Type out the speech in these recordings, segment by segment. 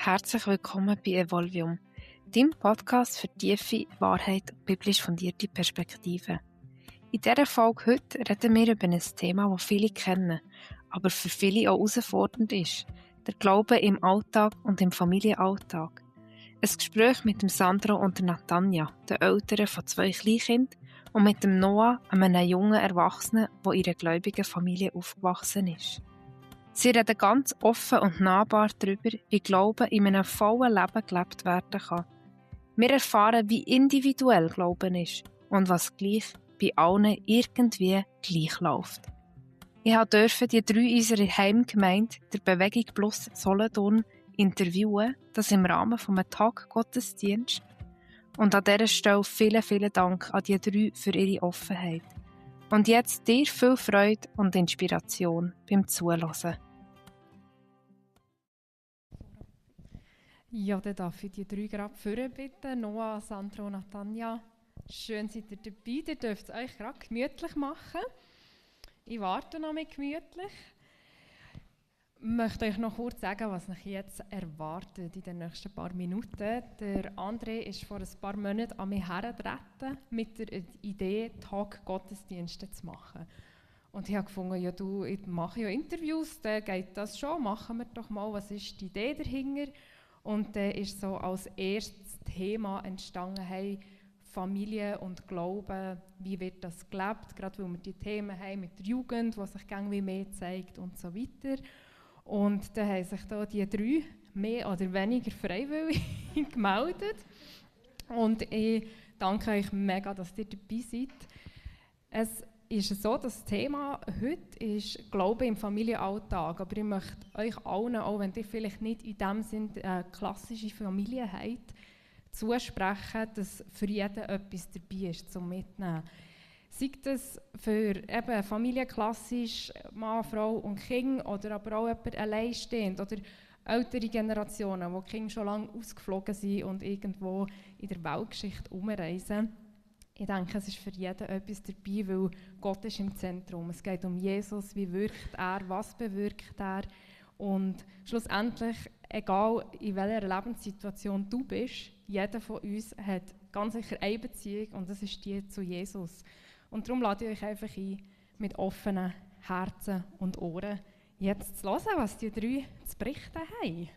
Herzlich willkommen bei Evolvium, deinem Podcast für tiefe Wahrheit und biblisch fundierte Perspektiven. In dieser Folge heute reden wir über ein Thema, das viele kennen, aber für viele auch herausfordernd ist: der Glaube im Alltag und im Familienalltag. Ein Gespräch mit dem Sandro und der Natanja, den Eltern von 2 Kleinkindern, und mit dem Noah, einem jungen Erwachsenen, der in einer gläubigen Familie aufgewachsen ist. Sie reden ganz offen und nahbar darüber, wie Glauben in einem vollen Leben gelebt werden kann. Wir erfahren, wie individuell Glauben ist und was gleich bei allen irgendwie gleich läuft. Ich durfte die 3 unserer Heimgemeinde, der Bewegung Plus Solothurn, interviewen, das im Rahmen eines Tag-Gottesdienst. Und an dieser Stelle vielen Dank an die 3 für ihre Offenheit. Und jetzt dir viel Freude und Inspiration beim Zuhören. Ja, dann darf ich die 3 gerade führen bitten. Noah, Sandro, Natanja. Schön seid ihr dabei. Ihr dürft es euch gerade gemütlich machen. Ich warte noch mit gemütlich. Ich möchte euch noch kurz sagen, was euch jetzt erwartet in den nächsten paar Minuten. Der André ist vor ein paar Monaten an mich herangetreten mit der Idee, Tag-Gottesdienste zu machen. Und ich habe gefunden, ja, ich mache ja Interviews, dann geht das schon, machen wir doch mal, was ist die Idee dahinter? Und dann ist so als erstes Thema entstanden, hey, Familie und Glauben, wie wird das gelebt? Gerade weil wir die Themen haben mit der Jugend, die sich irgendwie mehr zeigt und so weiter. Und dann haben sich da die 3 mehr oder weniger freiwillig gemeldet. Und ich danke euch mega, dass ihr dabei seid. Es ist so, das Thema heute ist Glaube im Familienalltag. Aber ich möchte euch allen, auch wenn ihr vielleicht nicht in dem Sinne eine klassische Familie habt, zusprechen, dass für jeden etwas dabei ist zum Mitnehmen. Sei das für eben Familie klassisch, Mann, Frau und Kind, oder aber auch jemand alleinstehend oder ältere Generationen, wo die Kinder schon lange ausgeflogen sind und irgendwo in der Weltgeschichte umreisen. Ich denke, es ist für jeden etwas dabei, weil Gott ist im Zentrum. Es geht um Jesus, wie wirkt er, was bewirkt er. Und schlussendlich, egal in welcher Lebenssituation du bist, jeder von uns hat ganz sicher eine Beziehung und das ist die zu Jesus. Und darum lade ich euch einfach ein, mit offenen Herzen und Ohren jetzt zu hören, was die 3 zu berichten haben.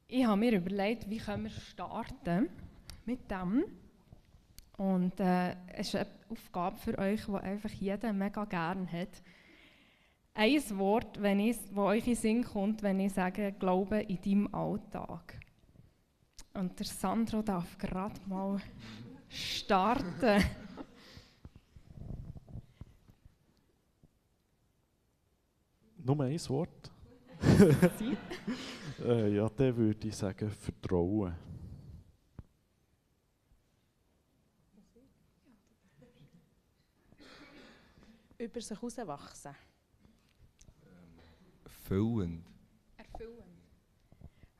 Ich habe mir überlegt, wie können wir starten mit dem. Und es ist eine Aufgabe für euch, die einfach jeder mega gerne hat. Ein Wort, das euch in den Sinn kommt, wenn ich sage, Glaube in deinem Alltag. Und der Sandro darf gerade mal starten. Nur ein Wort? Ja, dann würde ich sagen Vertrauen. Über sich herauswachsen. Erfüllend.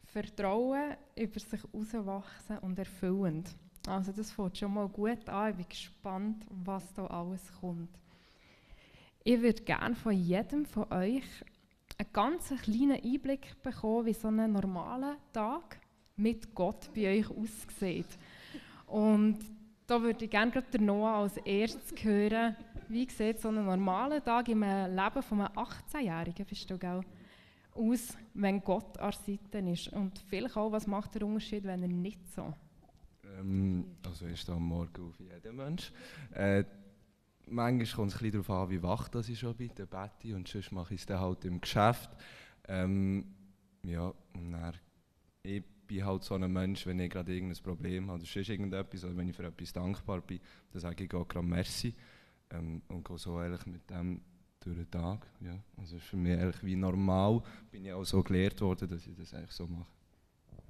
Vertrauen, über sich herauswachsen und erfüllend. Also das fängt schon mal gut an. Ich bin gespannt, was da alles kommt. Ich würde gerne von jedem von euch einen ganz kleinen Einblick bekommen, wie so ein normaler Tag mit Gott bei euch aussieht. Und da würde ich gerne den Noah als erstes hören, wie sieht so ein normaler Tag im Leben von einem 18-Jährigen, bist du, gell, aus, wenn Gott an der Seite ist. Und vielleicht auch, was macht der Unterschied, wenn er nicht so? Also ich stehe am Morgen auf jeden Mensch. Manchmal kommt es ein bisschen darauf an, wie wach das ich schon bin, der Betty, und sonst mache ich es dann halt im Geschäft. Ja, und dann, ich bin halt so ein Mensch, wenn ich gerade irgendein Problem habe oder sonst irgendetwas, oder wenn ich für etwas dankbar bin, dann sage ich gerade Merci und gehe so ehrlich mit dem durch den Tag. Ja. Also ist für mich eigentlich wie normal, bin ich auch so gelehrt worden, dass ich das eigentlich so mache.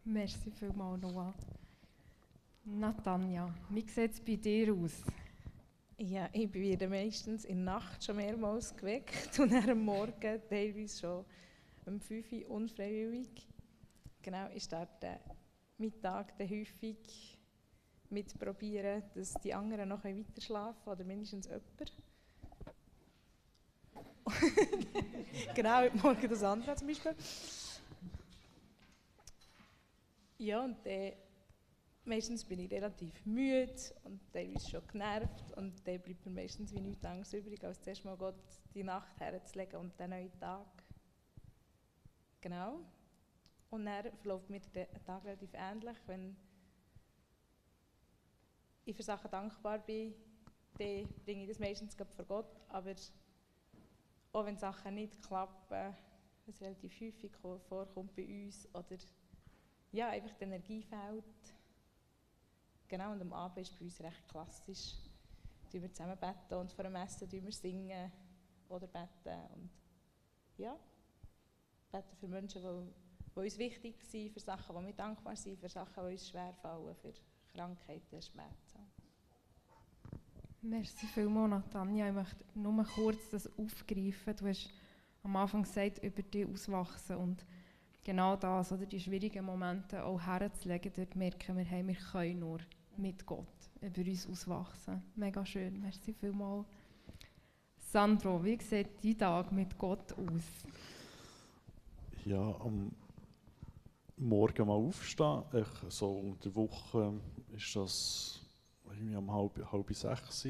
Merci vielmals, Noah. Natanja, wie sieht es bei dir aus? Ja, ich werde meistens in der Nacht schon mehrmals geweckt und dann am Morgen teilweise schon um 5 Uhr unfreiwillig. Genau, ich starte Mittag dann häufig mit probieren, dass die anderen noch weiter schlafen oder mindestens jemand. Genau, heute Morgen das andere zum Beispiel. Ja, und meistens bin ich relativ müde und teilweise schon genervt. Und dann bleibt mir meistens wie nichts anderes übrig, als zuerst mal Gott die Nacht herzulegen und den neuen Tag. Genau. Und dann verläuft mir der Tag relativ ähnlich. Wenn ich für Sachen dankbar bin, dann bringe ich das meistens vor Gott. Aber auch wenn Sachen nicht klappen, was relativ häufig vorkommt bei uns, oder ja, einfach die Energie fehlt. Genau, und am Abend ist bei uns recht klassisch. Wir zusammen beten und vor dem Essen wir singen oder beten. Und ja, beten für Menschen, die uns wichtig sind, für Sachen, die wir dankbar sind, für Sachen, die uns schwerfallen, für Krankheiten, Schmerzen. Merci vielmals, Natanja. Ich möchte nur kurz das aufgreifen. Du hast am Anfang gesagt, über dich auswachsen. Und genau das, oder die schwierigen Momente auch herzulegen, dort merken wir, hey, wir können nur mit Gott über uns auswachsen. Mega schön. Merci vielmals. Sandro, wie sieht dein Tag mit Gott aus? Ja, am Morgen mal aufstehen. So unter der Woche ist das irgendwie um halb 6.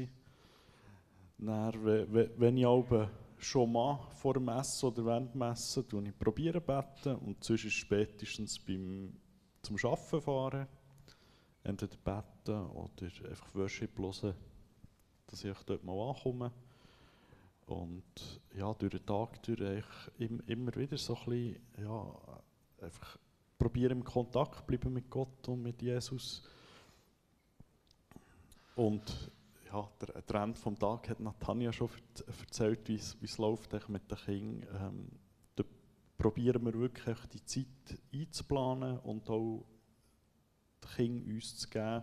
Dann, wenn ich aber schon mal vor dem Essen oder während dem Essen probiere beten und sonst ist spätestens zum Arbeiten fahren. Entweder beten oder einfach Worship hören, dass ich dort mal ankomme. Und ja, durch den Tag durch immer wieder so ein bisschen, ja, einfach probieren im Kontakt bleiben mit Gott und mit Jesus. Und ja, der Trend vom Tag hat Natanja schon erzählt, wie es läuft mit den Kindern. Da probieren wir wirklich die Zeit einzuplanen und auch den Kindern uns zu geben,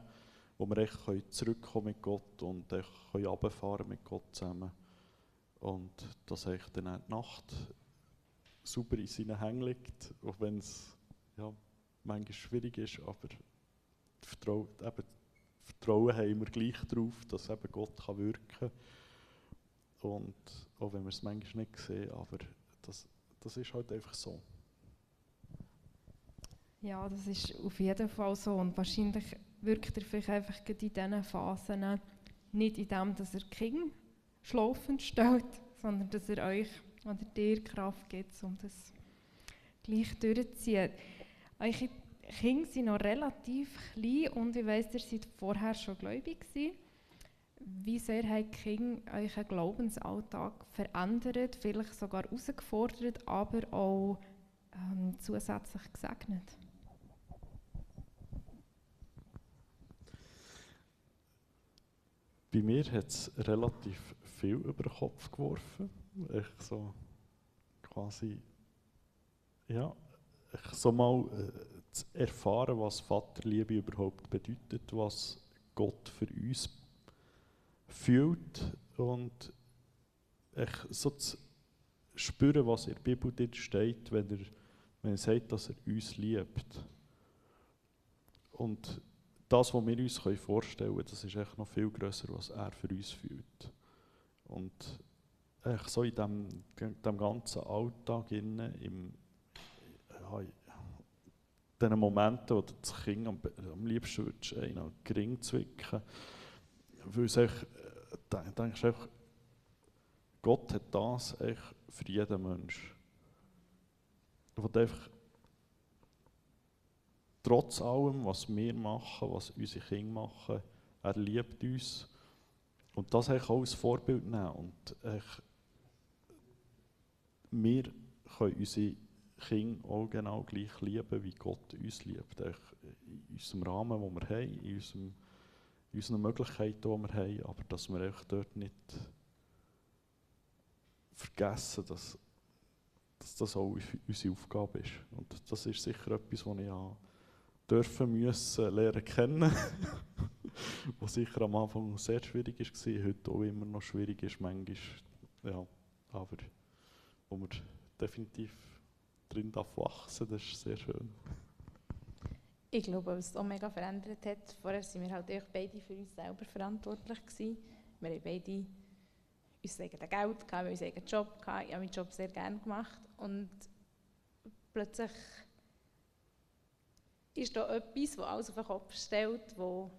wo wir echt zurückkommen mit Gott und runterfahren mit Gott zusammen. Und dass echt dann die Nacht super in seinen Händen liegt, auch wenn es ja, manchmal schwierig ist, aber Vertrauen haben wir gleich darauf, dass eben Gott wirken kann. Und auch wenn wir es manchmal nicht sehen, aber das ist halt einfach so. Ja, das ist auf jeden Fall so. Und wahrscheinlich wirkt er vielleicht einfach in diesen Phasen nicht in dem, dass er die Kinder schlafend stellt, sondern dass er euch oder dir Kraft gibt, um das gleich durchzuziehen. Eure Kinder sind noch relativ klein und ich weiss, ihr seid vorher schon gläubig gewesen. Wie sehr haben die Kinder euren Glaubensalltag verändert, vielleicht sogar herausgefordert, aber auch zusätzlich gesegnet? Bei mir hat es relativ viel über den Kopf geworfen. Ich so quasi, ja, ich so mal zu erfahren, was Vaterliebe überhaupt bedeutet, was Gott für uns fühlt und ich so zu spüren, was in der Bibel dort steht, wenn er sagt, dass er uns liebt. Und das, was wir uns vorstellen können, das ist echt noch viel grösser, was er für uns fühlt. Und echt so in dem ganzen Alltag, in diesen Momenten, wo das Kind am liebsten einen an den Ring zwicken, weil es denkst du, Gott hat das echt für jeden Menschen. Er will einfach trotz allem, was wir machen, was unsere Kinder machen, er liebt uns. Und das auch als Vorbild nehmen. Und wir können unsere Kinder auch genau gleich lieben, wie Gott uns liebt. In unserem Rahmen, den wir haben, in unseren Möglichkeiten, die wir haben, aber dass wir dort nicht vergessen, dass das auch unsere Aufgabe ist. Und das ist sicher etwas, was ich müssen lernen kennen, was sicher am Anfang sehr schwierig war, heute auch immer noch schwierig ist, manchmal, ja, aber wo man definitiv drin wachsen darf, das ist sehr schön. Ich glaube, was es auch mega verändert hat, vorher waren wir halt beide für uns selber verantwortlich gewesen. Wir haben beide unser eigenes Geld, wir haben unseren eigenen Job, ich habe meinen Job sehr gerne gemacht und plötzlich ist da etwas, das alles auf den Kopf stellt, das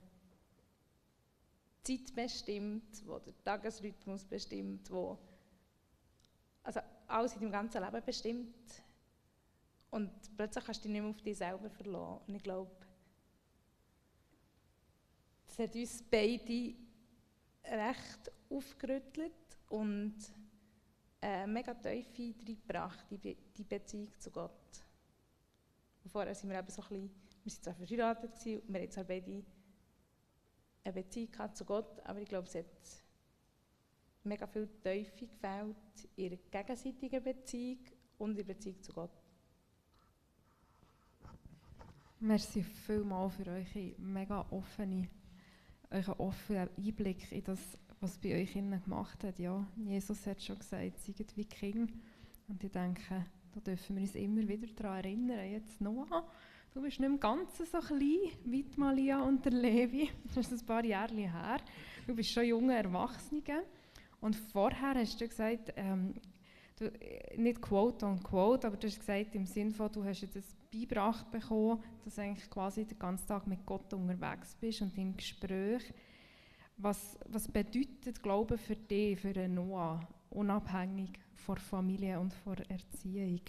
die Zeit bestimmt, das den Tagesrhythmus bestimmt, also alles in deinem ganzen Leben bestimmt. Und plötzlich kannst du dich nicht mehr auf dich selber verlassen. Und ich glaube, das hat uns beide recht aufgerüttelt und mega Tiefe reingebracht, die Beziehung zu Gott. Und vorher sind wir eben so ein bisschen, wir waren zwar verheiratet und wir hatten zwar beide eine Beziehung zu Gott, aber ich glaube, es hat mega viel Tiefe gefällt in der gegenseitigen Beziehung und in der Beziehung zu Gott. Merci vielmals für euren mega offenen Einblick in das, was bei euch innen gemacht hat. Ja, Jesus hat schon gesagt, seid wie Kinder. Und ich denke, da dürfen wir uns immer wieder daran erinnern. Jetzt Noah, du bist nicht im Ganzen so klein wie die Malia und der Levi. Das ist ein paar Jahre her. Du bist schon junger Erwachsener. Und vorher hast du gesagt, nicht quote on quote, aber du hast gesagt im Sinne von, du hast jetzt beigebracht bekommen, dass du eigentlich quasi den ganzen Tag mit Gott unterwegs bist und im Gespräch. Was bedeutet Glauben für dich, für einen Noah, unabhängig von Familie und von Erziehung?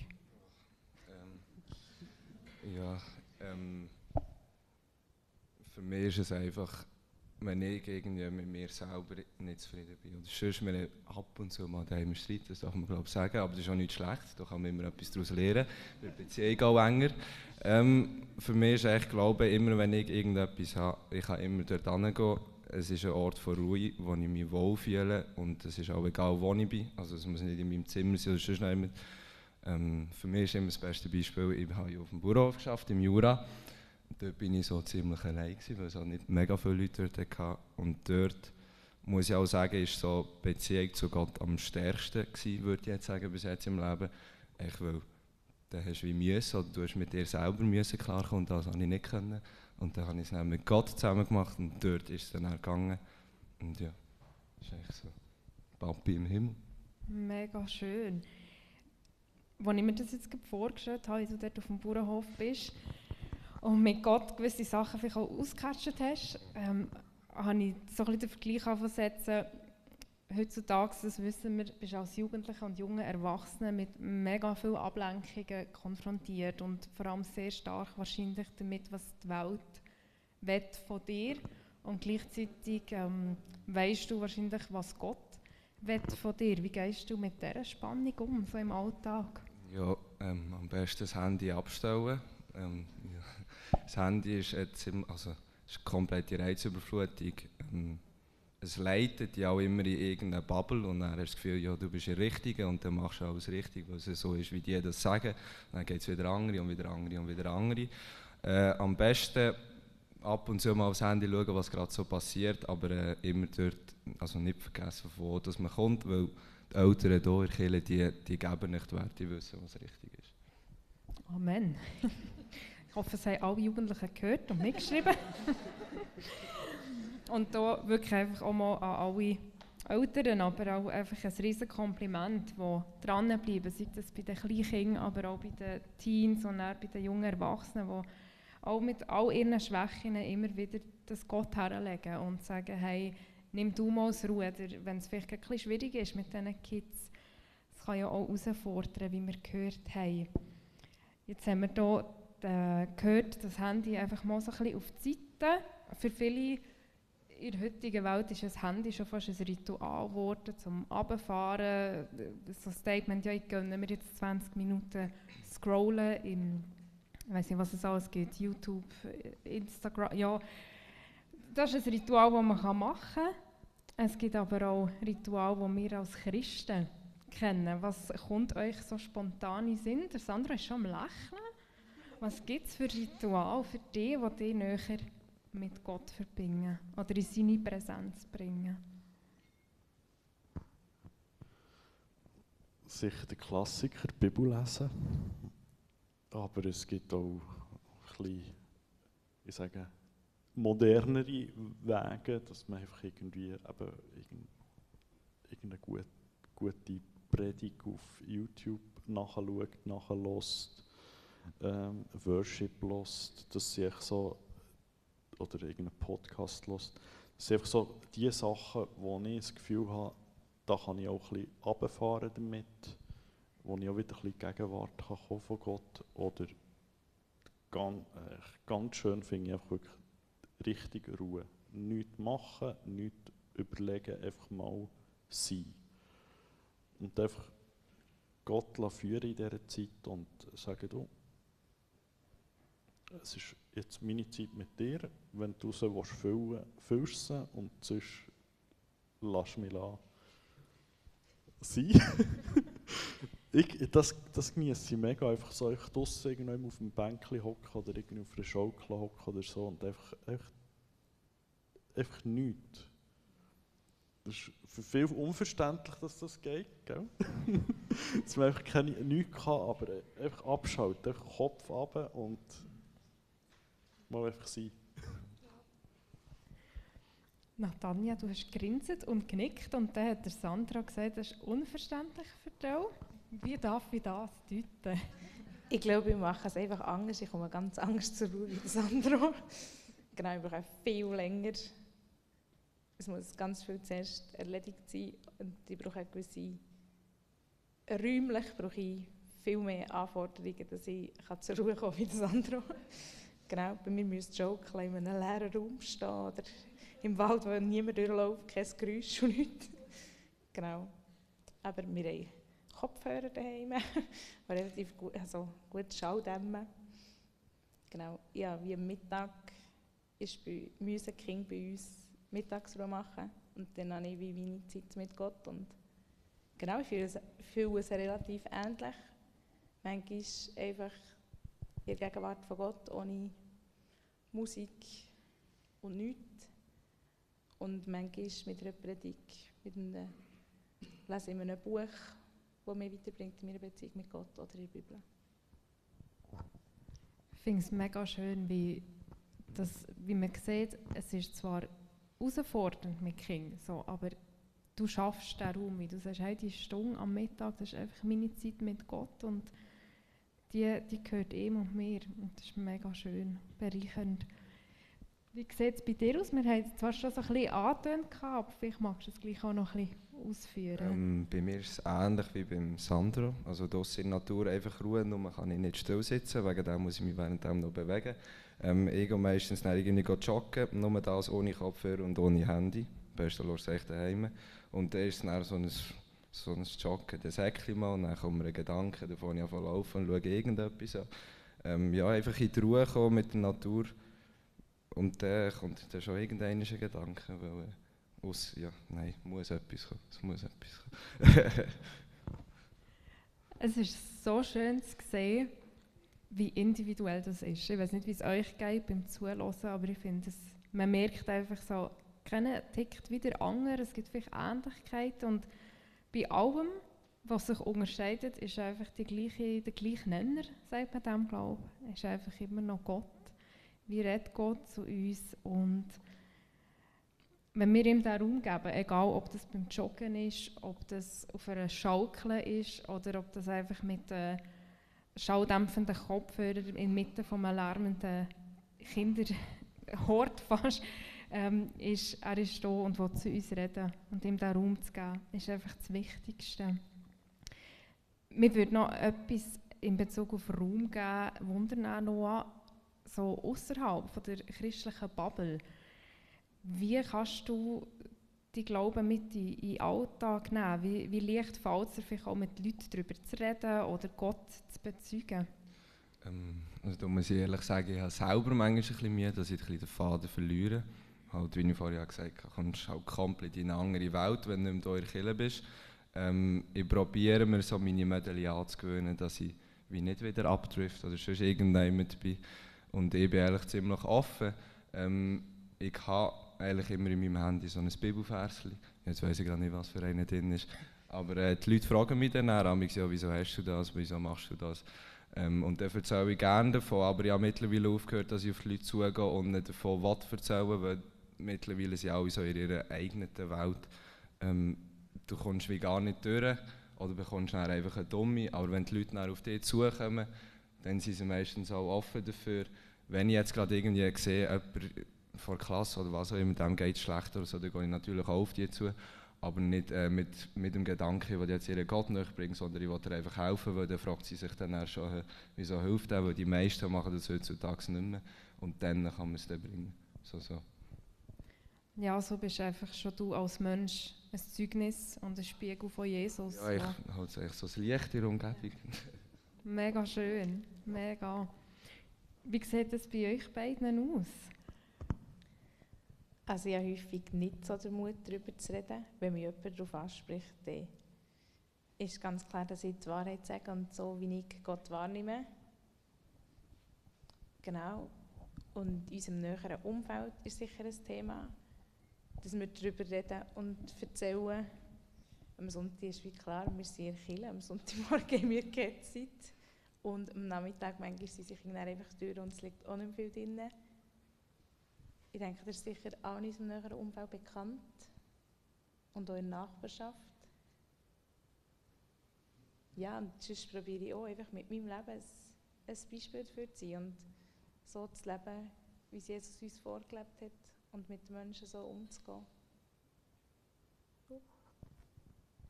Für mich ist es einfach, wenn ich irgendwie mit mir selber nicht zufrieden bin. Oder sonst, wenn ich ab und zu mal daheim Streit, das darf man glaube ich sagen, aber das ist auch nichts Schlechtes, da kann man immer etwas daraus lernen, wird die Beziehung auch enger. Für mich ist eigentlich Glaube, immer wenn ich irgendetwas habe, ich kann immer dort hingehen. Es ist ein Ort von Ruhe, wo ich mich wohlfühle und es ist auch egal, wo ich bin. Also es muss nicht in meinem Zimmer sein oder sonst jemand. Für mich ist immer das beste Beispiel, ich habe auf dem Bauernhof geschafft, im Jura. Dort bin ich so ziemlich allein gewesen, weil es auch nicht mega viele Leute dort hatten. Und dort, muss ich auch sagen, ist so die Beziehung zu Gott am stärksten gewesen, würde ich jetzt sagen, bis jetzt im Leben. Echt, weil dann hast du wie müssen, oder du hast mit dir selber müssen klarkommen und das habe ich nicht können. Und dann habe ich es dann mit Gott zusammen gemacht und dort ist es dann auch gegangen. Und ja, das ist eigentlich so Papi im Himmel. Mega schön. Als ich mir das jetzt vorgestellt habe, wie du dort auf dem Bauernhof bist und mit Gott gewisse Sachen vielleicht auch ausgecatcht hast, habe ich so ein bisschen den Vergleich angesetzt. Heutzutage, das wissen wir, bist du als Jugendlicher und junger Erwachsener mit mega vielen Ablenkungen konfrontiert und vor allem sehr stark wahrscheinlich damit, was die Welt will von dir. Und gleichzeitig weisst du wahrscheinlich, was Gott will von dir. Wie gehst du mit dieser Spannung um, so im Alltag? Ja, am besten das Handy abstellen. Das Handy ist jetzt ist eine komplette Reizüberflutung. Es leitet ja auch immer in irgendeine Bubble und dann hast du das Gefühl, ja, du bist der Richtige und dann machst du alles richtig, weil es so ist, wie die das sagen. Dann geht es wieder andere und wieder andere und wieder andere. Am besten ab und zu mal aufs Handy schauen, was gerade so passiert, aber immer dort, also nicht vergessen, von wo dass man kommt, weil die Eltern hier in der Kirche, die geben nicht Wert, die wissen, was richtig ist. Amen. Ich hoffe, es haben alle Jugendlichen gehört und mitgeschrieben. Und da wirklich einfach auch mal an alle Eltern, aber auch einfach ein riesiges Kompliment, die dranbleiben, sei das bei den Kleinkindern, aber auch bei den Teens und auch bei den jungen Erwachsenen, die auch mit all ihren Schwächen immer wieder das Gott herlegen und sagen, hey, nimm du mal das Ruder, wenn es vielleicht ein bisschen schwierig ist mit diesen Kids. Es kann ja auch herausfordern, wie wir gehört haben. Jetzt haben wir hier gehört, das Handy einfach mal so ein bisschen auf die Seite. Für viele in der heutigen Welt ist das Handy schon fast ein Ritual geworden, zum Runterfahren. So ein Statement, ja, ich gönne mir jetzt 20 Minuten scrollen im, ich weiß nicht, was es alles gibt, YouTube, Instagram, ja. Das ist ein Ritual, das man machen kann. Es gibt aber auch Rituale, die wir als Christen kennen. Was kommt euch so spontan in den Sinn? Der Sandro ist schon am Lächeln. Was gibt es für Rituale für dich, die dich näher mit Gott verbinden oder in seine Präsenz bringen? Sicher der Klassiker, die Bibel lesen. Aber es gibt auch ein bisschen, ich sage, modernere Wege, dass man einfach irgendwie eben irgendeine gute Predigt auf YouTube nachschaut, nachlässt, Worship hört, dass sie echt so, oder irgendeinen Podcast hört. Das sind einfach so die Sachen, wo ich das Gefühl habe, da kann ich auch ein bisschen runterfahren damit, wo ich auch wieder ein bisschen Gegenwart kann von Gott. Oder ganz schön finde ich einfach wirklich richtig Ruhe. Nichts machen, nichts überlegen, einfach mal sein. Und einfach Gott führen in dieser Zeit und sagen, du, es ist jetzt meine Zeit mit dir, wenn du sie füllen willst, füllst sie und sonst lass mich sein. Das genieße ich mega, einfach so draussen irgendwo auf einem Bänkchen hocken oder irgendwie auf einer Schaukel hocken oder so und einfach nichts. Das ist für viele unverständlich, dass das geht, gell? Dass man einfach nichts kann, aber einfach abschalten, einfach Kopf runter und mal einfach sein. Natanja, du hast gegrinset und genickt und dann hat der Sandra gesagt, das ist unverständlich für dich. Wie darf ich das deuten? Ich glaube, ich mache es einfach anders. Ich komme ganz anders zur Ruhe wie Sandra. Genau, ich brauche viel länger. Es muss ganz viel zuerst erledigt sein und ich brauche eine gewisse... Räumlich brauche ich viel mehr Anforderungen, dass ich zur Ruhe kommen kann wie Sandra. Genau, bei mir müsste Joke in einem leeren Raum stehen oder im Wald, wo niemand durchläuft, kein Geräusch und nichts. Genau. Aber wir haben Kopfhörer daheim, die relativ gut Schall dämmen. Genau. Ja, wie am Mittag ist bei Music King bei uns Mittagsruhe machen und dann habe ich wie meine Zeit mit Gott. Und genau, ich fühle es relativ ähnlich. Manchmal einfach in der Gegenwart von Gott, ohne Musik und nichts. Und manchmal mit einer Predigt, lese in einem Buch, das mich weiterbringt in meiner Beziehung mit Gott oder in der Bibel. Ich finde es mega schön, wie man sieht, es ist zwar herausfordernd mit Kindern, so, aber du schaffst den Raum, wie du sagst, hey, die Stunde am Mittag, das ist einfach meine Zeit mit Gott und die gehört ihm und mir und das ist mega schön, bereichernd. Wie sieht es bei dir aus? Wir haben es zwar schon so ein bisschen angetönt, aber vielleicht magst du es gleich auch noch ein bisschen ausführen. Bei mir ist es ähnlich wie beim Sandro. Also draussen in der Natur einfach Ruhe, nur kann ich nicht still sitzen, wegen dem muss ich mich währenddem noch bewegen. Ich gehe meistens dann irgendwie joggen, nur das ohne Kopfhörer und ohne Handy. Am besten lässt du es echt daheim. Und dann ist es dann so ein Joggen, das Säckchen mal, und dann kommt mir ein Gedanke, dann fange ich an zu laufen und schaue irgendetwas an. Ja, einfach in die Ruhe kommen mit der Natur. Und dann kommt dann schon irgendein Gedanke, weil muss etwas kommen. Es muss etwas kommen. Es ist so schön zu sehen, wie individuell das ist. Ich weiß nicht, wie es euch geht beim Zuhören, aber ich finde, man merkt einfach so, keiner tickt wie der andere, es gibt vielleicht Ähnlichkeiten und bei allem, was sich unterscheidet, ist einfach der gleiche Nenner, sagt man dem, glaube ich. Ist einfach immer noch Gott. Wie redet Gott zu uns? Und wenn wir ihm diesen Raum geben, egal ob das beim Joggen ist, ob das auf einer Schaukel ist oder ob das einfach mit schalldämpfenden Kopfhörern inmitten von einem lärmenden Kinderhort fast, er ist da und will zu uns reden und ihm diesen Raum zu geben, ist einfach das Wichtigste. Mir würde noch etwas in Bezug auf Raum geben, wundern Noah, so außerhalb der christlichen Bubble. Wie kannst du die Glauben mit in den Alltag nehmen? Wie leicht fällt es dir vielleicht auch mit Leuten darüber zu reden oder Gott zu bezeugen? Also da muss ich ehrlich sagen, ich habe selber manchmal ein bisschen Mühe, dass ich den Faden verliere. Halt, wie ich vorher gesagt habe, kommst halt komplett in eine andere Welt, wenn du nicht mehr hier in der Kirche bist. Ich probiere mir so meine Medien anzugewöhnen, dass ich wie nicht wieder abdrift oder sonst irgendjemand bin. Und ich bin eigentlich ziemlich offen. Ich habe eigentlich immer in meinem Handy so ein Bibelversli. Jetzt weiss ich gerade nicht, was für einer drin ist. Aber die Leute fragen mich dann ja, wieso hast du das, wieso machst du das? Und dann erzähle ich gerne davon, aber ich habe mittlerweile aufgehört, dass ich auf die Leute zugehe und nicht davon erzählen, weil mittlerweile sind alle so in ihrer eigenen Welt. du kommst wie gar nicht durch oder bekommst dann einfach eine Dumme. Aber wenn die Leute dann auf dich zukommen, dann sind sie meistens auch offen dafür. Wenn ich jetzt gerade irgendwie sehe, jemand vor der Klasse oder was auch immer, dem geht es schlecht oder so, dann gehe ich natürlich auch auf die zu. Aber nicht mit dem Gedanken, den jetzt ihren Gott nachbringt, sondern ich will dir einfach helfen, weil dann fragt sie sich dann schon, wieso hilft er, weil die meisten machen das heutzutage nicht mehr. Und dann kann man es dann bringen. So. Ja, so bist einfach schon du als Mensch ein Zeugnis und ein Spiegel von Jesus. Ja, ich halte es eigentlich so ein Licht in der Umgebung. Mega schön, mega. Wie sieht es bei euch beiden aus? Also ich habe häufig nicht so den Mut, darüber zu reden. Wenn mich jemand darauf anspricht, dann ist ganz klar, dass ich die Wahrheit sage und so, wie ich Gott wahrnehme. Genau. Und in unserem näheren Umfeld ist sicher ein Thema, dass wir darüber reden und erzählen. Am Sonntag ist wie klar, wir sind in der Kirche, am Sonntagmorgen haben wir Gebetszeit. Und am Nachmittag manchmal sind sich einfach durch und es liegt auch nicht viel drin. Ich denke, das ist sicher auch in unserem näheren Umfeld bekannt und auch in der Nachbarschaft. Ja, und sonst probiere ich auch einfach mit meinem Leben ein Beispiel dafür zu sein und so zu leben, wie es Jesus uns vorgelebt hat und mit den Menschen so umzugehen.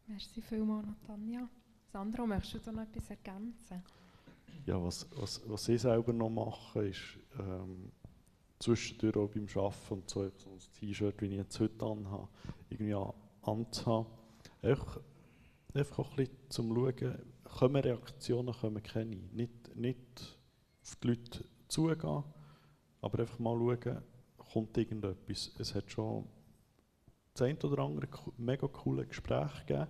Merci vielmals, Tanja. Sandro, möchtest du da noch etwas ergänzen? Ja, was ich selber noch mache, ist zwischendurch auch beim Arbeiten und so ein T-Shirt, wie ich jetzt heute anhabe, irgendwie anzuhaben. Einfach auch ein bisschen zum Schauen, kommen Reaktionen, kommen keine. Nicht auf die Leute zugehen, aber einfach mal schauen, kommt irgendetwas. Es hat schon das eine oder andere mega coole Gespräch gegeben,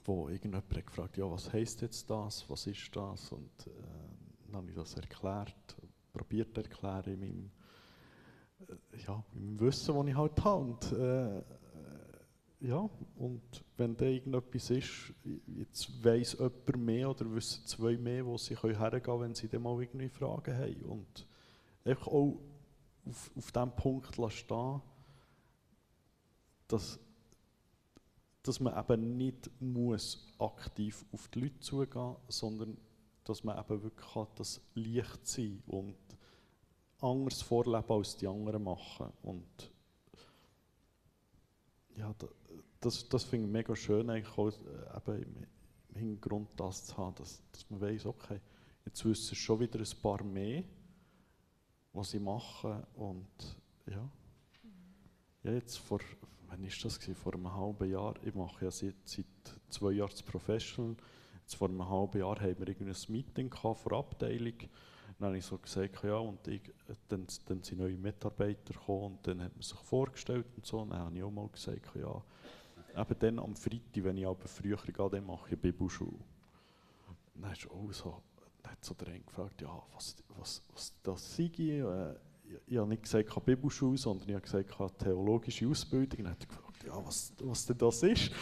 wo irgendjemand hat gefragt, ja, was heisst jetzt das, was ist das? Und dann habe ich das erklärt, probiert zu erklären in meinem Wissen, das ich halt habe. Und wenn da irgendetwas ist, jetzt weiss jemand mehr oder wissen zwei mehr, wo sie hergehen können, wenn sie dann mal irgendwie Fragen haben. Und einfach auch auf diesem Punkt stehen, dass man eben nicht muss aktiv auf die Leute zugehen muss, sondern dass man eben wirklich das Licht sein und anders vorleben als die anderen machen. Und ja, das finde ich mega schön, eigentlich auch, eben im Hintergrund das zu haben, dass man weiss, okay, jetzt wissen schon wieder ein paar mehr, was sie machen. Und ja, jetzt wann war das? Vor einem halben Jahr. Ich mache ja seit 2 Jahren das Professional. Jetzt vor einem halben Jahr hatten wir ein Meeting vor der Abteilung. Dann habe ich so gesagt, ja, und dann sind neue Mitarbeiter gekommen und dann hat man sich vorgestellt und so. Und dann habe ich auch mal gesagt, ja, eben dann am Freitag, wenn ich aber früher gehe, dann mache ich eine Bibelschule. Dann hat so der eine gefragt, ja, was das sei. Ich habe nicht gesagt Bibelschule, sondern ich habe gesagt theologische Ausbildung. Dann hat er gefragt, ja, was denn das ist.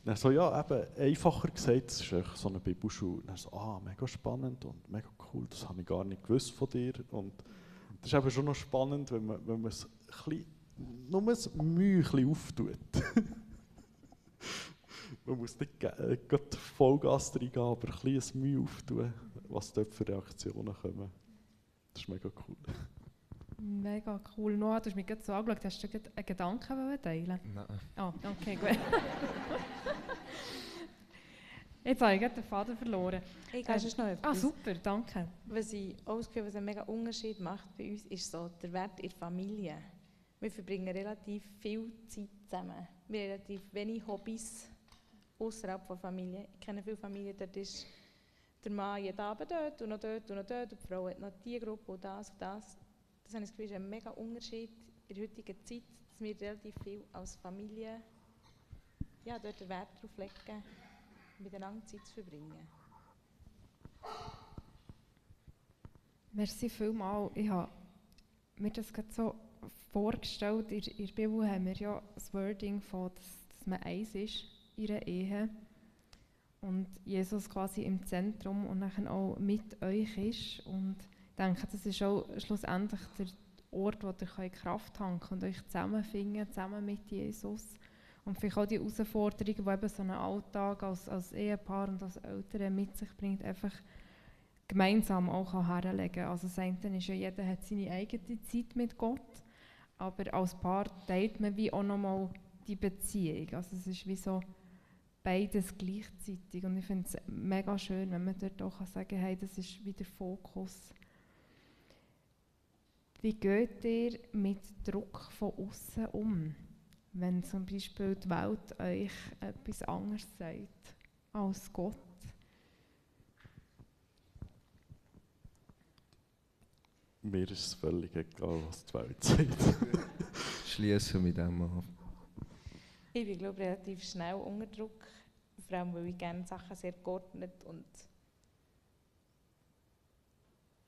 Dann so, ja, eben einfacher gesagt, es ist so eine Bibelschule. Dann so, mega spannend und mega cool, das habe ich gar nicht gewusst von dir. Und das ist eben schon noch spannend, wenn man es nur das Mühe auftut. Man muss nicht gerade Vollgas reingehen, aber ein bisschen Mühe auftun, was dort für Reaktionen kommen. Das ist mega cool. Mega cool. Noah, du hast mich gerade so angeschaut. Hast du einen Gedanken teilen? Nein. Oh, okay, gut. Jetzt habe ich gerade den Faden verloren. Ich habe noch etwas. Super, danke. Was ich auch das Gefühl, was einen mega Unterschied macht bei uns, ist so der Wert in der Familie. Wir verbringen relativ viel Zeit zusammen. Wir haben relativ wenig Hobbys außerhalb der Familie. Ich kenne viele Familien, dort ist der Mann jeden Abend dort und noch dort und noch dort und die Frau hat noch diese Gruppe und das und das. Das habe ich das Gefühl, ist ein mega Unterschied in der heutigen Zeit, dass wir relativ viel als Familie dort den Wert darauf legen, miteinander Zeit zu verbringen. Merci vielmals. Ich habe mir das gerade so vorgestellt. In der Bibel haben wir ja das Wording von, dass man eins ist in einer Ehe und Jesus quasi im Zentrum und dann auch mit euch ist. Und ich denke, das ist auch schlussendlich der Ort, wo ihr Kraft tanken könnt und euch zusammenfinden, zusammen mit Jesus. Und vielleicht auch die Herausforderungen, die eben so ein Alltag als Ehepaar und als Eltern mit sich bringt, einfach gemeinsam auch herlegen kann. Also das eine ist ja, jeder hat seine eigene Zeit mit Gott, aber als Paar teilt man wie auch nochmal die Beziehung. Also es ist wie so beides gleichzeitig. Und ich finde es mega schön, wenn man dort auch sagen kann, hey, das ist wie der Fokus. Wie geht ihr mit Druck von außen um, wenn zum Beispiel die Welt euch etwas anderes sagt als Gott? Mir ist es völlig egal, was die Welt sagt. Schließen mit dem an. Ich bin, glaube ich, relativ schnell unter Druck, vor allem, weil ich gerne Sachen sehr geordnet und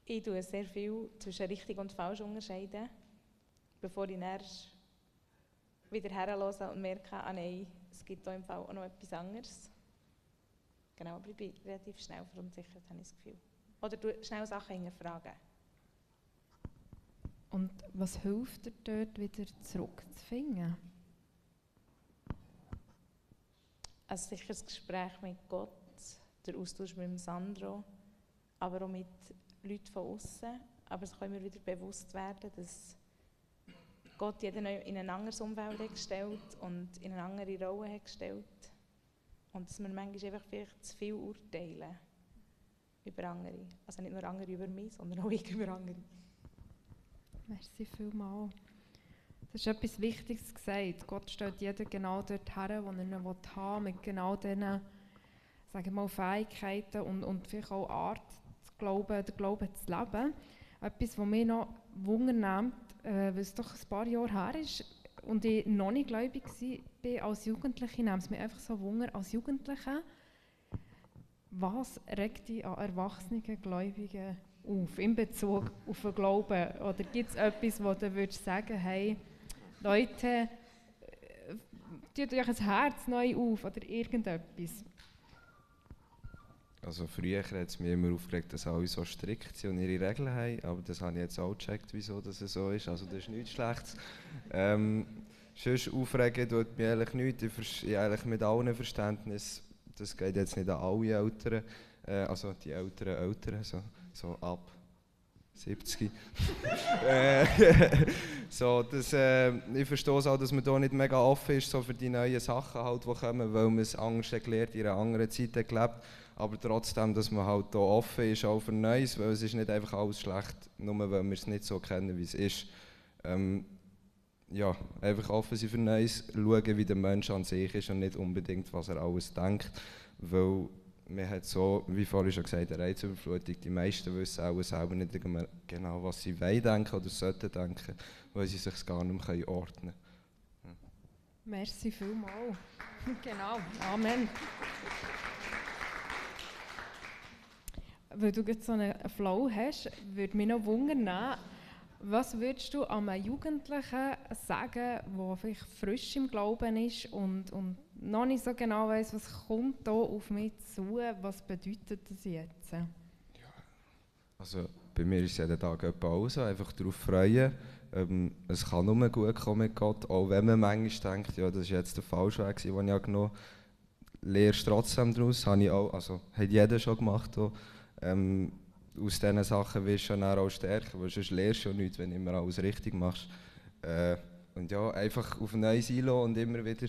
ich tue sehr viel zwischen richtig und falsch unterscheiden, bevor ich dann wieder herhöre und merke, ah nein, es gibt hier im Fall auch noch etwas anderes. Genau, aber ich bin relativ schnell verunsichert, habe ich das Gefühl. Oder du schnell Sachen hinterfragen. Und was hilft dir dort wieder zurückzufinden? Also sicher das Gespräch mit Gott, der Austausch mit dem Sandro, aber auch mit Leuten von außen. Aber es kann immer wieder bewusst werden, dass Gott jeden in ein anderes Umfeld hat gestellt und in eine andere Rolle hat gestellt. Und dass wir manchmal einfach vielleicht zu viel urteilen über andere. Also nicht nur andere über mich, sondern auch ich über andere. Merci vielmals. Das ist etwas Wichtiges gesagt. Gott stellt jeden genau dort her, wo er ihn haben will, mit genau diesen, sagen wir mal, Fähigkeiten und vielleicht auch Art zu glauben, den Glauben zu leben. Etwas, was mich noch wundernimmt, weil es doch ein paar Jahre her ist und ich noch nicht gläubig war als Jugendliche, nimmt es mich einfach so Wunder als Jugendliche. Was regt dich an erwachsenen Gläubigen auf, in Bezug auf den Glauben? Oder gibt es etwas, wo du würdest sagen, hey, Leute, tut euch ein Herz neu auf oder irgendetwas? Also früher hat es mich immer aufgeregt, dass alle so strikt sind und ihre Regeln haben, aber das habe ich jetzt auch gecheckt, wieso das so ist. Also das ist nichts Schlechtes. Sonst aufregen tut mich eigentlich nichts. Ich eigentlich mit allen Verständnis. Das geht jetzt nicht an alle Eltern, also die älteren Eltern, so ab 70. Ich verstehe auch, dass man da nicht mega offen ist so für die neuen Sachen, halt, die kommen, weil man es anders gelernt in einer anderen Zeit gelebt. Aber trotzdem, dass man halt da offen ist auch für Neues, weil es ist nicht einfach alles schlecht, nur weil wir es nicht so kennen, wie es ist. Ja, einfach offen sein für Neues, schauen, wie der Mensch an sich ist und nicht unbedingt, was er alles denkt. Weil man hat so, wie vorhin schon gesagt, eine Reizüberflutung. Die meisten wissen auch selber nicht genau, was sie wollen denken oder sollten denken, weil sie sich gar nicht mehr ordnen können. Merci vielmals. Genau, Amen. Weil du jetzt so einen Flow hast, würde mich noch wundern, was würdest du einem Jugendlichen sagen, der vielleicht frisch im Glauben ist und noch nicht so genau weiss, was kommt da auf mich zu, was bedeutet das jetzt? Ja, also bei mir ist es jeden Tag auch so, einfach darauf freuen. Es kann nur gut kommen mit Gott, auch wenn man manchmal denkt, ja, das ist jetzt der falsche Weg, den ich genommen habe. Lehrst trotzdem daraus, hat jeder schon gemacht. Auch. Aus diesen Sachen wirst du dann auch stärker, weil sonst lernst du ja nichts, wenn du immer alles richtig machst. Und ja, einfach auf Neues einlassen und immer wieder,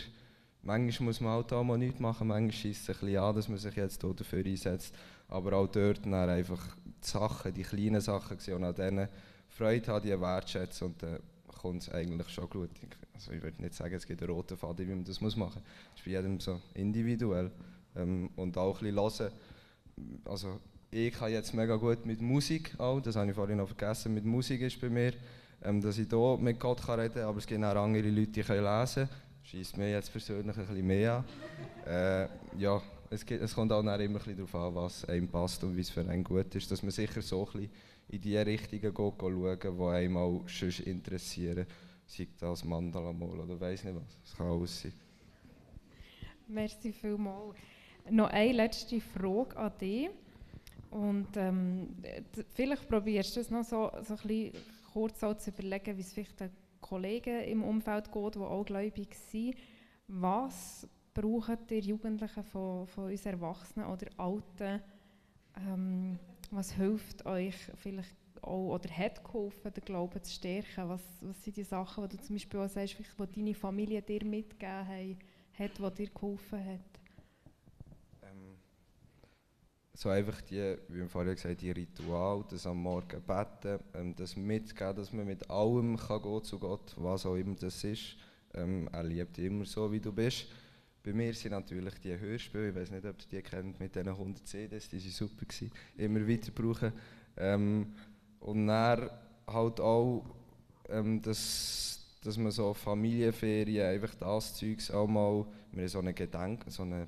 manchmal muss man halt auch mal nichts machen, manchmal scheisst es ein bisschen an, dass man sich jetzt dafür einsetzt, aber auch dort dann einfach die Sachen, die kleinen Sachen sehen und an denen Freude haben, die wertschätzen und dann kommt es eigentlich schon gut. Also ich würde nicht sagen, es gibt einen roten Faden, wie man das machen muss. Das ist bei jedem so individuell. Und auch ein bisschen hören. Also, ich kann jetzt mega gut mit Musik auch, das habe ich vorhin noch vergessen, mit Musik ist bei mir, dass ich hier mit Gott reden kann, aber es gibt auch andere Leute, die können lesen. Scheisst mir jetzt persönlich ein bisschen mehr an. Ja, es kommt auch immer ein bisschen darauf an, was einem passt und wie es für einen gut ist, dass man sicher so ein bisschen in die Richtungen schauen, die einem auch schon interessieren. Sei das Mandala mal oder weiss nicht was, das kann alles sein. Merci vielmals. Noch eine letzte Frage an dich. Und vielleicht probierst du es noch so ein bisschen kurz zu überlegen, wie es vielleicht den Kollegen im Umfeld geht, die auch gläubig sind. Was brauchen die Jugendlichen von uns Erwachsenen oder Alten? Was hilft euch vielleicht auch, oder hat geholfen, den Glauben zu stärken? Was sind die Sachen, die du zum Beispiel auch sagst, die deine Familie dir mitgegeben hat, die dir geholfen hat? So einfach die, wie wir vorhin gesagt haben, die Rituale, das am Morgen beten, das mitgeben, dass man mit allem kann gehen zu Gott, was auch immer das ist. Er liebt dich immer so, wie du bist. Bei mir sind natürlich die Hörspiele, ich weiß nicht, ob ihr die kennt, mit diesen 100 CDs, die waren super gewesen, immer weiter brauchen. Und dann halt auch, dass man so Familienferien, einfach das Zeugs auch mal, wir haben so einen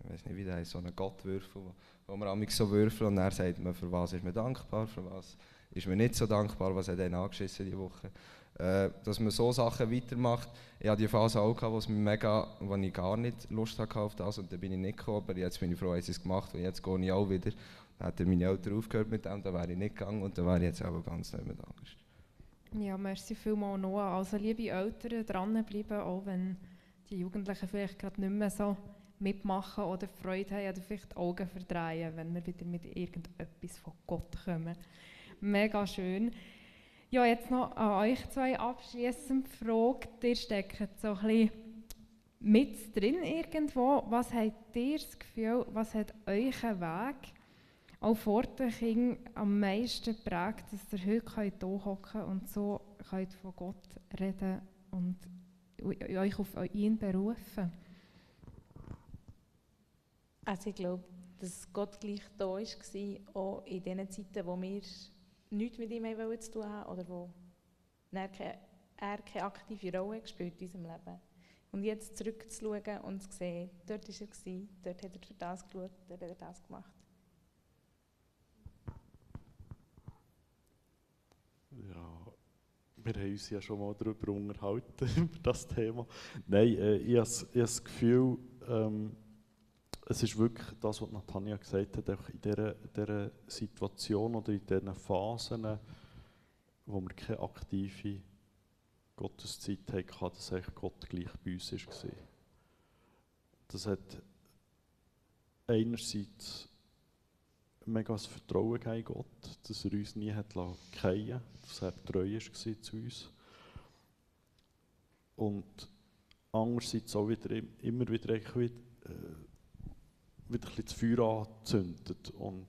ich weiß nicht wie der heißt, so einen Gottwürfel, wo man manchmal so würfeln und dann sagt man, für was ist man dankbar, für was ist man nicht so dankbar, was hat einen angeschissen diese Woche. Dass man so Sachen weitermacht. Ich hatte die Phase auch, wo ich gar nicht Lust hatte auf das und dann bin ich nicht gekommen, aber jetzt bin ich froh, dass ich es gemacht habe und jetzt gehe ich auch wieder. Dann hätten meine Eltern aufgehört mit dem, dann wäre ich nicht gegangen und dann wäre ich jetzt auch ganz nicht mehr da. Ja, merci vielmals Noah. Also liebe Eltern, dranbleiben, auch wenn die Jugendlichen vielleicht gerade nicht mehr so mitmachen oder Freude haben oder vielleicht die Augen verdrehen, wenn wir wieder mit irgendetwas von Gott kommen. Mega schön. Ja, jetzt noch an euch zwei abschliessend die Frage. Ihr steckt so ein bisschen mit drin irgendwo. Was habt ihr das Gefühl, was hat euren Weg auch vor den Kindern am meisten geprägt, dass ihr heute hier hocken könnt und so könnt von Gott reden und euch auf ihn berufen? Also ich glaube, dass Gott gleich da war, auch in den Zeiten, wo wir nichts mit ihm zu tun haben oder wo er keine aktive Rolle gespielt in unserem Leben. Und jetzt zurückzuschauen und zu sehen, dort war er, dort hat er für das geschaut, dort hat er das gemacht. Ja, wir haben uns ja schon mal darüber unterhalten, über das Thema. Nein, ich habe das Gefühl, es ist wirklich das, was Natanja gesagt hat, auch in dieser Situation oder in diesen Phasen, wo wir keine aktive Gotteszeit hatten, dass eigentlich Gott gleich bei uns war. Das hat einerseits mega das Vertrauen in Gott, dass er uns nie hat fallen lassen, dass er treu war zu uns. Und andererseits auch immer wieder ein bisschen das Feuer angezündet. Und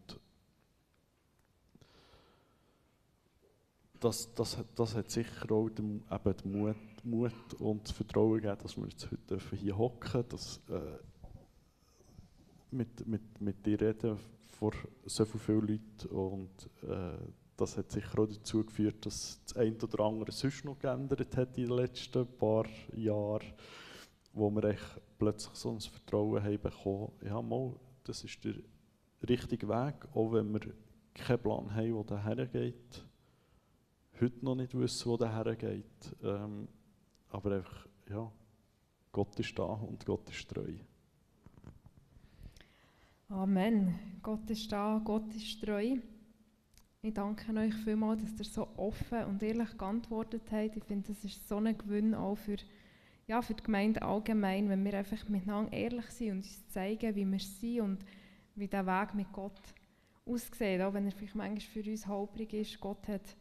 das hat sicher auch den Mut und das Vertrauen gegeben, dass wir jetzt heute hier hocken, dass mit dir reden vor so vielen Leuten. Und das hat sicher auch dazu geführt, dass das eine oder andere sonst noch geändert hat in den letzten paar Jahren, wo wir echt plötzlich so ein Vertrauen haben bekommen, ja mal, das ist der richtige Weg, auch wenn wir keinen Plan haben, wo der hergeht, heute noch nicht wissen, wo der hergeht, aber einfach, ja, Gott ist da und Gott ist treu. Amen. Gott ist da, Gott ist treu. Ich danke euch vielmals, dass ihr so offen und ehrlich geantwortet habt. Ich finde, das ist so ein Gewinn auch für die Gemeinde allgemein, wenn wir einfach miteinander ehrlich sind und uns zeigen, wie wir sind und wie der Weg mit Gott aussieht. Auch wenn er vielleicht manchmal für uns holprig ist, Gott hat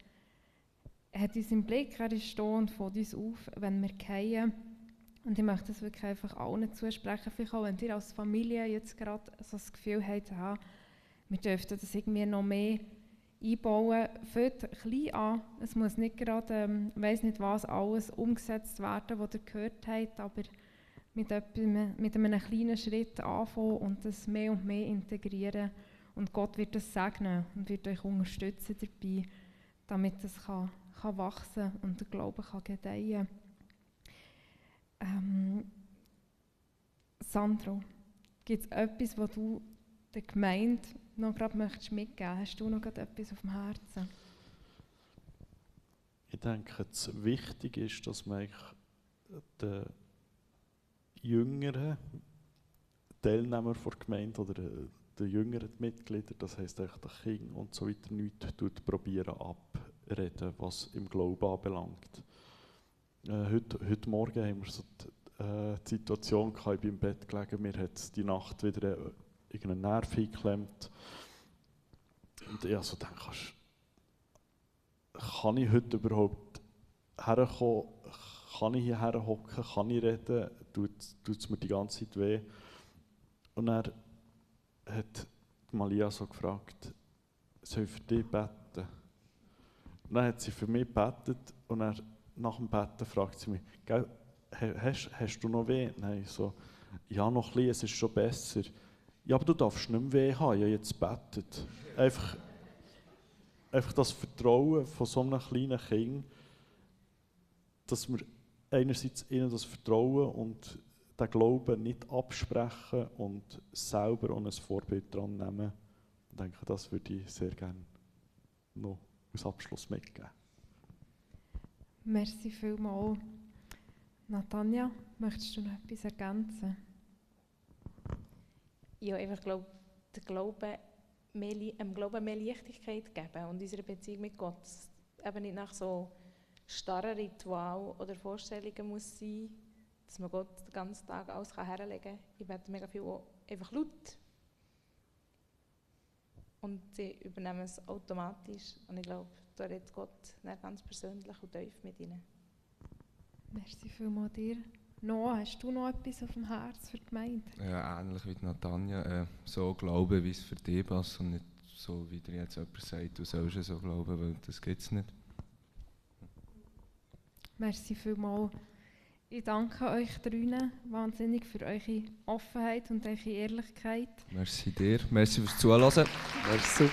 uns im Blick, er ist da und fängt uns auf, wenn wir fallen. Und ich möchte das wirklich einfach allen zusprechen, vielleicht auch, wenn ihr als Familie jetzt gerade so das Gefühl habt, wir dürften das irgendwie noch mehr einbauen, fängt klein an. Es muss nicht gerade, weiss nicht was, alles umgesetzt werden, was ihr gehört habt, aber mit einem kleinen Schritt anfangen und das mehr und mehr integrieren. Und Gott wird das segnen und wird euch unterstützen dabei, damit es kann wachsen und der Glaube kann gedeihen. Sandro, gibt es etwas, was du der Gemeinde noch gerade möchtest mitgeben? Hast du noch gerade etwas auf dem Herzen? Ich denke, das Wichtige ist, dass man den jüngeren Teilnehmer der Gemeinde oder den jüngeren Mitgliedern, das heisst den Kindern und so weiter, nichts probieren abreden, was im Glauben anbelangt. Heute Morgen haben wir so die Situation gehabt, ich bin im Bett gelegen, mir hat die Nacht wieder irgendeinen Nerv geklemmt. Und ich also denke, kann ich heute überhaupt herkommen? Kann ich hierher hocken? Kann ich reden? Tut es mir die ganze Zeit weh? Und dann hat Malia so gefragt, soll ich für dich beten? Und dann hat sie für mich gebetet und dann, nach dem Beten fragt sie mich, hast du noch weh? Nein, so, ja, noch ein bisschen, es ist schon besser. Ja, aber du darfst nicht mehr weh haben, ich habe jetzt gebetet. Einfach das Vertrauen von so einem kleinen Kind, dass wir einerseits ihnen das Vertrauen und den Glauben nicht absprechen und selber auch ein Vorbild dran nehmen. Ich denke, das würde ich sehr gerne noch als Abschluss mitgeben. Merci vielmals. Natanja, möchtest du noch etwas ergänzen? Ja, ich glaube, dem Glauben mehr Leichtigkeit geben und unsere Beziehung mit Gott eben nicht nach so starren Ritualen oder Vorstellungen muss sein, dass man Gott den ganzen Tag alles herlegen kann. Ich bete mega viel auch einfach laut. Und sie übernehmen es automatisch. Und ich glaube, da redet Gott ganz persönlich und tief mit ihnen. Merci vielmals dir. Noah, hast du noch etwas auf dem Herz für die Gemeinde? Ja, ähnlich wie Natanja. So glauben, wie es für dich passt und nicht so, wie dir jetzt jemand sagt, du sollst so glauben, weil das gibt es nicht. Merci vielmals. Ich danke euch drinnen wahnsinnig für eure Offenheit und eure Ehrlichkeit. Merci dir. Merci fürs Zuhören. Merci.